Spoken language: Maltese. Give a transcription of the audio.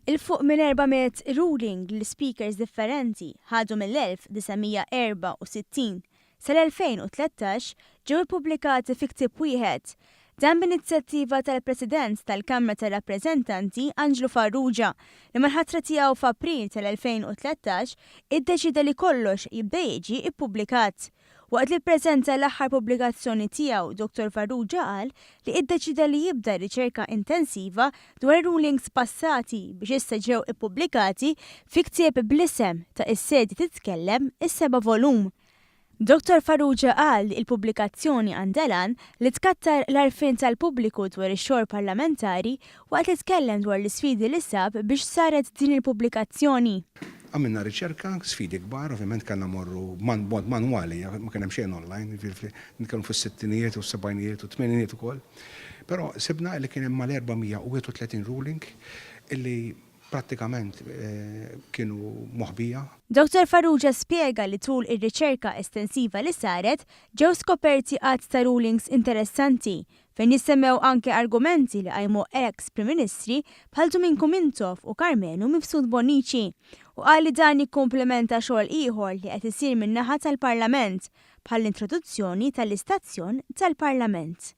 'Il fuq minn 400 ruling li speakers differenti ħadu mill-1964 sal-2013 ġew ippubblikati fi ktieb wieħed. Dan b'inizjattiva tal-President tal-Kamra tar-Rappreżentanti Anġlu Farrugia li mal-ħatra tiegħu f'April tal-2013 iddeċieda li kollox jibda jiġi ppubblikat. Waqt li ppreżenta l-aħħar pubblikazzjoni tiegħu, Dottor Farrugia qal li iddeċieda li jibda riċerka intensiva dwar ir-rulings passati biex issa ġew ippubblikati fi ktieb bl-isem ta' Is-Sedja Titkellem, is-seba' volum. Dottor Farrugia qal li l-pubblikazzjoni għandha l-għan li tkattar l-għarfien tal-pubbliku dwar ix-xogħol parlamentari waqt li tkellem dwar l-isfidi li sab biex saret din il-pubblikazzjoni. Għamilna riċerka, sfidi kbar, ovvjament kellna mmorru b'mod manwali, ma kien hemm xejn online, jiġifieri nitkellmu fis-sittinijiet u s-sebgħinijiet u t-tmeninijiet ukoll. Però sibna li kien hemm mal-431 ruling illi prattikament kienu moħbija. Dottor Farrugia spjega li tul ir-riċerka estensiva li saret ġew skoperti għadd ta' rulings interessanti fejn jissemmew anke argumenti li qajmu eks Prim Ministri bħal Duminku Mintoff u Karmenu Mifsud Bonnici u qal li dan jikkumplementa xogħol ieħor li qed isir min-naħa tal-Parlament bħall-introduzzjoni tal-istazzjon tal-Parlament.